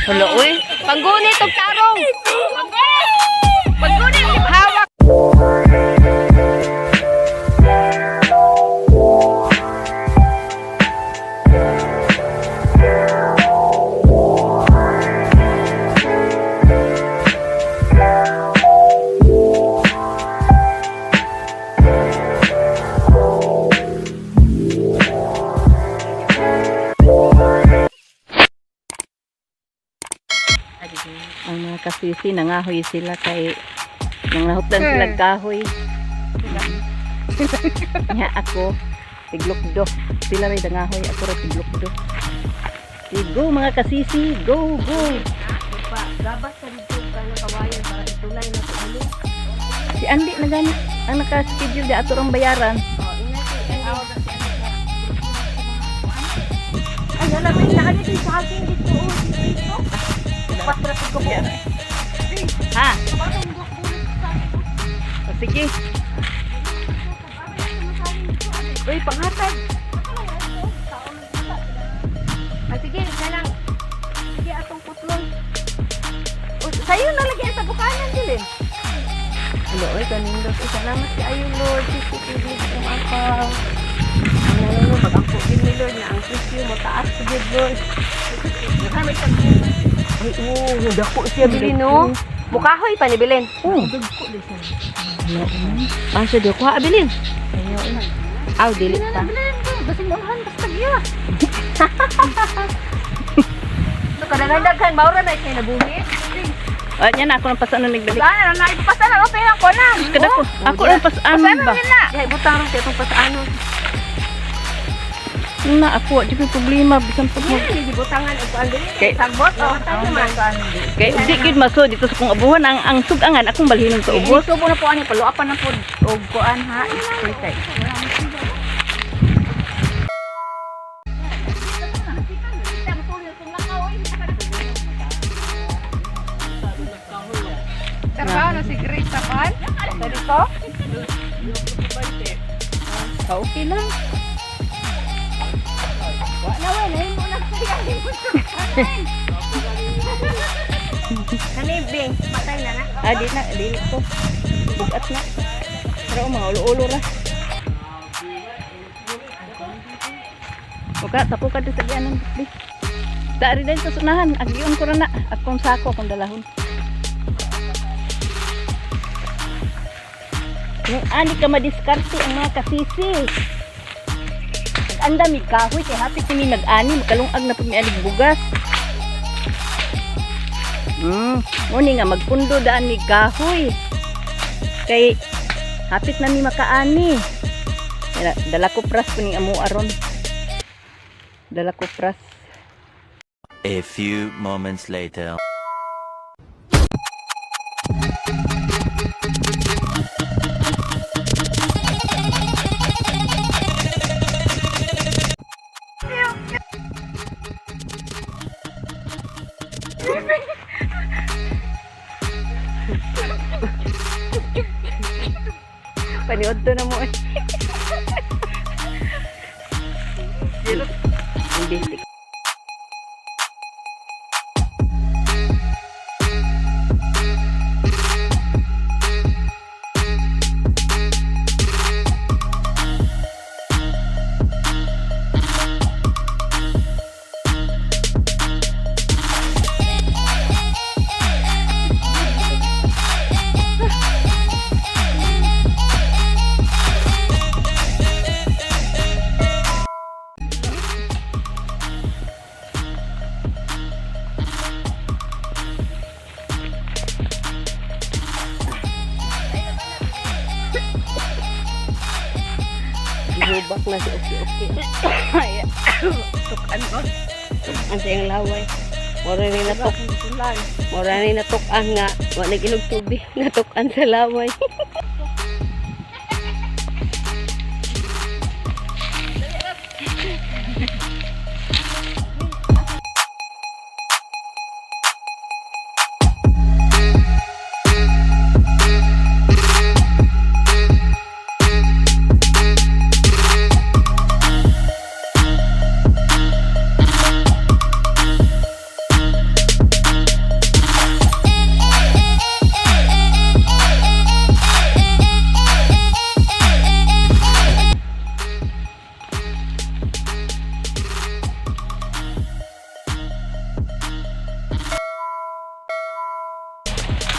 Hala, uy. Panggunit og tarong. Panggunit. Hawak. Ang mga kasisi, nangahoy sila kay nanglahopdan sila kahoy. Nya ako, tiglokdo. Sila ray dangahoy, ako ray tiglokdo. Go mga kasisi, go, go. Gabas sa dito ka na kawayan para itulay na sa ulo. Si Andy na gani, ang naka-schedule di ato rang bayaran. Oh, ingat si Andy. Ay, hala, may naan ito sa akin dito. Oh, dito. Patrapid ko po. Ha? O, sige. Uy, panghatag. Ah, sige, isa lang. Sige, atong putlon. O, sa'yo na lagi ang tabukanan, Dilin. Hello, oy, kanindot. Uy, salamat kaayo, Lord. Sisi, pibig kong akaw. Ang nanono, mag-angko din ni Lord na ang presyo mo taas sa good, Lord. Ay, oo, dako siya, Bilin, no? Mukahoy pa ni Bilin. Oh. Ah, siya, di kuha, Bilin. Aw, dili pa. Basing ulhan, basta giya. So, kadaghan-daghan, maura na ikay nabuhi. O, nya na ako nang pasaan na nagbalik. Saan na, ipapasana, okay lang ko na. Kada ko, ako nang pasaan ba? Ay, butang rin siya itong pasaano. Na ako, di ko problema bisan pag mag Hindi, butangan og kuan dili. Kay- Sagbot, oh, naman. Kay di gid maso dito sa kong abuhan ang sugangan akong balhinon sa ubos. Subo na po ani paluapan na po og kuan ha. Kay. Trabaho na si Grace sa kan? Sa dito? Ah, okay lang. Wa na we, nahimo na siya. Kani bing, patay na na. Ah, di na, dili ko. Bugat na. Pero mga ulo-ulo ra. Oka, tapo ka doon sa gianan. Di. Dari din sa sunahan, agyon ko ra na. Akong sako akong dalahon. Yung ani ka madiskarte ang mga kasisi. Anda mi kahoy kay hapit ni mag-ani makalungag na pud mi anig bugas. Muni nga magpundo daan mi kahoy. Kay hapit na mi makaani. Dala, dala ko pras kuning amo aron. Dala ko pras. A few moments later. Paniod to na mo eh. Hindi. Gihubak na si Oki Oki. Tukan ko. Ang siyang laway. Mura ni natok. Mura ni natukan nga wa nag-inog tubig, natukan sa laway.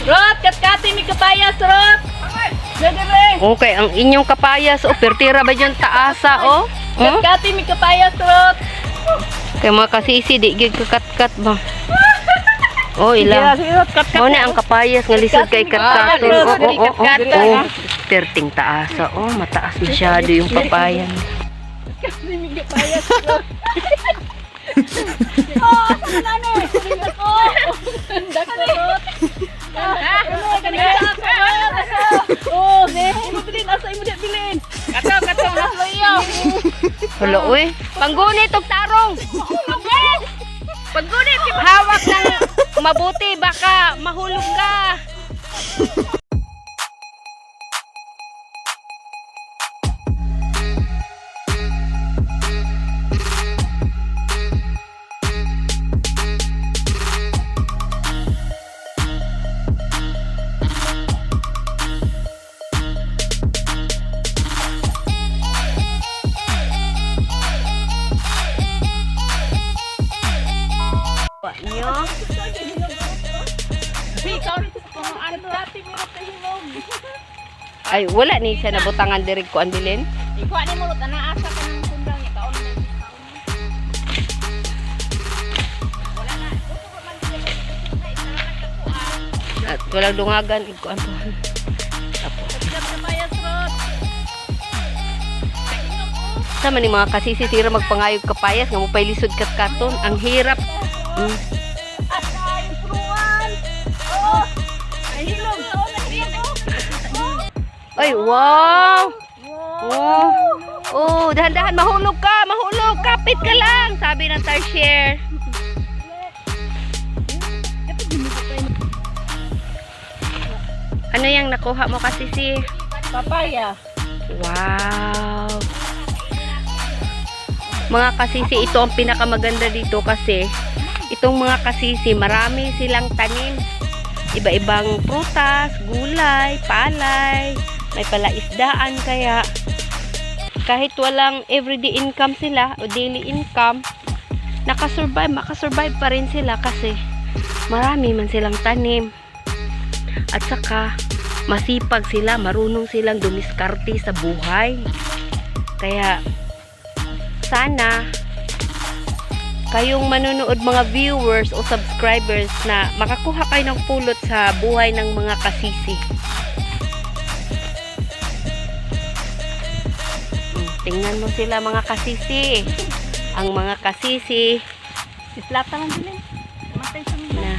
Rot, katkati mi kapayas, Rot. Dere. Okay, ang inyong kapayas, oh, pertira ba dyan taasa, oh? Katkati mi kapayas, Rot. Kay mga kasisi, di gid kakatkat ba? Oh, ilang. Sige, Rot, katkat. Mo na ang kapayas nga lisod kay katkaton. Oo. Oh, perting taasa. Oh, mataas masyado yung papaya. Katkati mi kapayas, Rot. Oh, asa na ni? Oh, dako, Rot. Oh, ne, imo bilin asa imo di bilin. Kato, kato, haslo iyo. Hala, uy. Panggunit og tarong. Paggunit, Hawak ng mabuti baka mahulog ka. Nyo. Ay, wala ni siya nabutangan diri ko andilin. Ikuha ni mo rot ana asa ka ng kundang niya kaon na kaon. Wala na. Upo man siya na isa lang kakuan. At walang dungagan ikuan po. Kapayas, Rot. Sama ni mga kasisi sira magpangayog kapayas nga mo pay lisod katkaton. Ang hirap. Asa yung puruan. Oh, ay hilom. Oh, nahilom. Ay, wow! Oh. Oh, dahan-dahan mahulog ka, mahulog. Kapit ka lang, sabi ng tarsier. Ano yung nakuha mo kasisi? Papaya. Wow! Mga kasisi, ito ang pinakamaganda dito kasi itong mga kasisi, marami silang tanim. Iba-ibang prutas, gulay, palay, may palaisdaan kaya kahit walang everyday income sila o daily income, nakasurvive, makasurvive pa rin sila kasi marami man silang tanim. At saka, masipag sila, marunong silang dumiskarte sa buhay. Kaya, sana, kayong manonood mga viewers o subscribers na makakuha kayo ng pulot sa buhay ng mga kasisi. Tingnan mo sila mga kasisi. Ang mga kasisi Islata lang din. Matay sa mga. na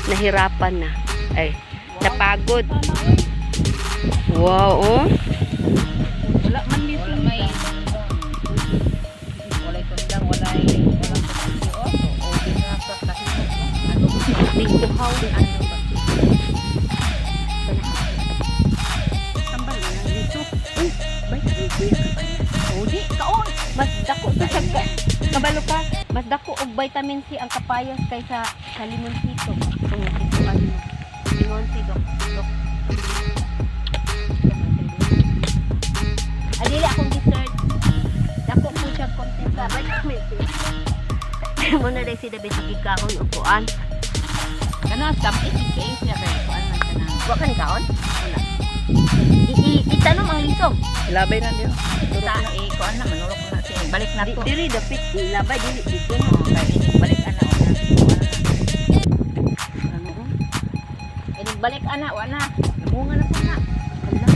nahirapan na. Ay, napagod. Wow, oh. Wala man dito. Wala may walay tundang, walay walang oh, o binasa kahit ano Dito how ano ba? Tambal na lang dito. Uy, vitamin C ang kapayas. Oh, di kaon. Mas dako to sa kabalo ka, mas dako og vitamin C ang kapayas kaysa sa limoncito. Kung nakita mo. Lingon si Dok. Dok. Adili akong dessert. Dako po siya content sa vitamin C. Mo na dai si David gikaon og kuan. Kana samit kay siya kay kuan man siya na. Wa ka ni kaon? Wala. Itanom ang lisog. Labay na diyo. Sa eh kuan na manulok na siya. Balik na to. Diri dapit labay dili dito. Oh, kay inig balik ana wa na. Ano? Oh? Inig balik ana wa na. Namunga na po na. Hala.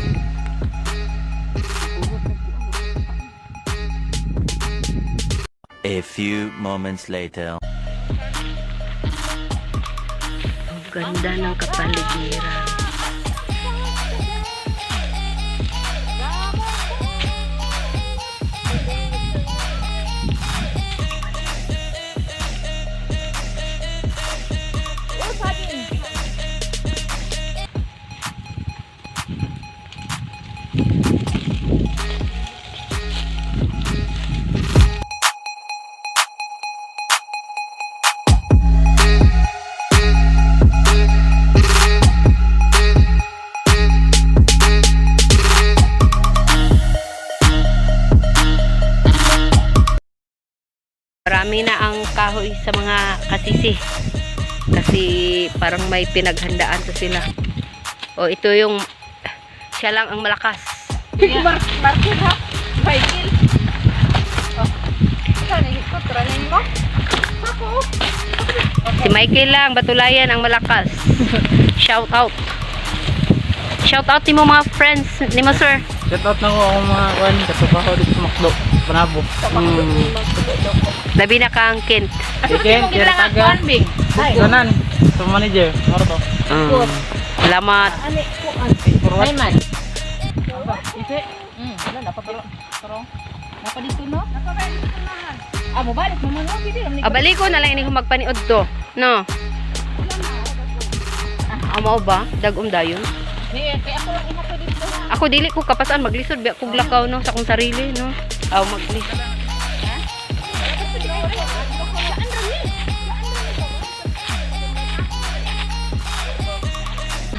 A few moments later. Ang ganda ng kapaligiran. Marami na ang kahoy sa mga kasisi. Kasi parang may pinaghandaan sa sila. O ito yung siya lang ang malakas. Market ha? Michael. Oh. Saan ikot ranin mo? Ako. Si Michael lang, Batulayan ang malakas. Shout out. Shout out ni mo mga friends ni mo, sir. Shout out na ko akong mga kuan katrabaho dito sa Macdo, Panabo. Labi na kang Kent. Chicken, Taga, Tanan, sa manager, maro to. Salamat. For what? Man. Ite. Wala na pa pero. Napa dito no? Napa dito na. Ah, mo balik mo man oh, pwede ram ni. Abali ko na lang ini ko magpaniod to. No. Amo ba? Dagom dayon. Ni kay ako lang ina ko dito. Ako dili ko kapasan maglisod biya kog lakaw no sa akong sarili no. Aw magli.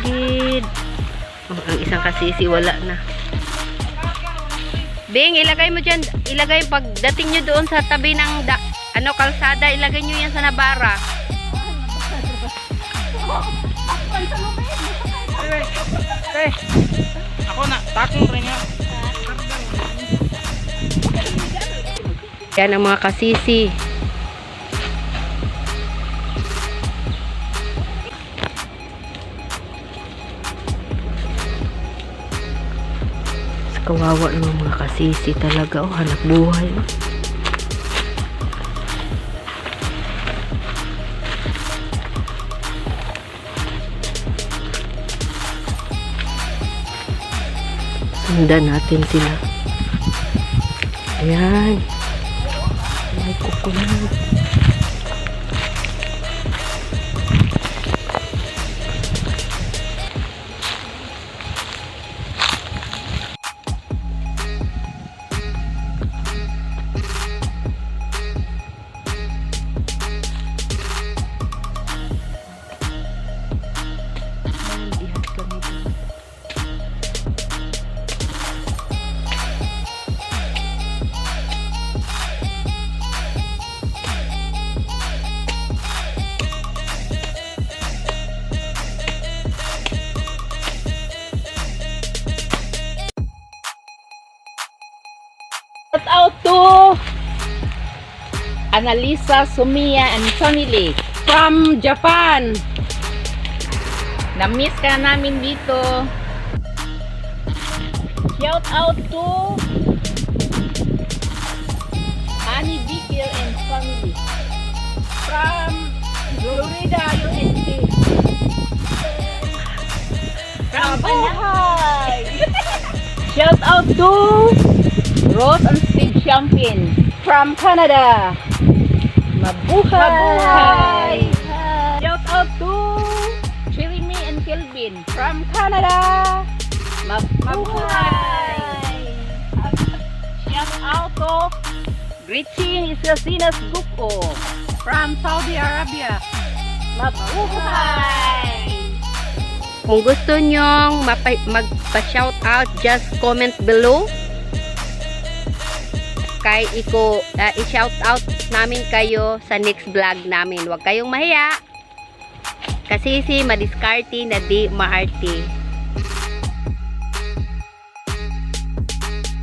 Gid. Oh, ang isang kasisi wala na. Bing, ilagay mo dyan, ilagay pagdating nyo doon sa tabi ng da, ano kalsada, ilagay nyo yan sa nabara. Ako na, takong rin nga. Yan ang mga kasisi. Sa kawawa naman mga kasisi talaga. Oh, hanap buhay. Oh. Sundan natin sila. Ayan. May kukunan. Ihat kami dun. Shout out to Annalisa, Sumia, and Tony Lee from Japan. Na-miss ka namin dito. Shout out to Annie Bikir and family from Florida, USA. From Shout out to Rose and Steve Champion from Canada. Mabuhay! Mabuhay! Shout out to Jeremy and Kelvin from Canada. Mabuhay! Shout out to Greeting Isasinas Guko from Saudi Arabia. Mabuhay! Kung gusto nyong magpa-shout out, just comment below. Kay iko i-shout out namin kayo sa next vlog namin. Huwag kayong mahiya. Kasi si madiskarte na di maarte.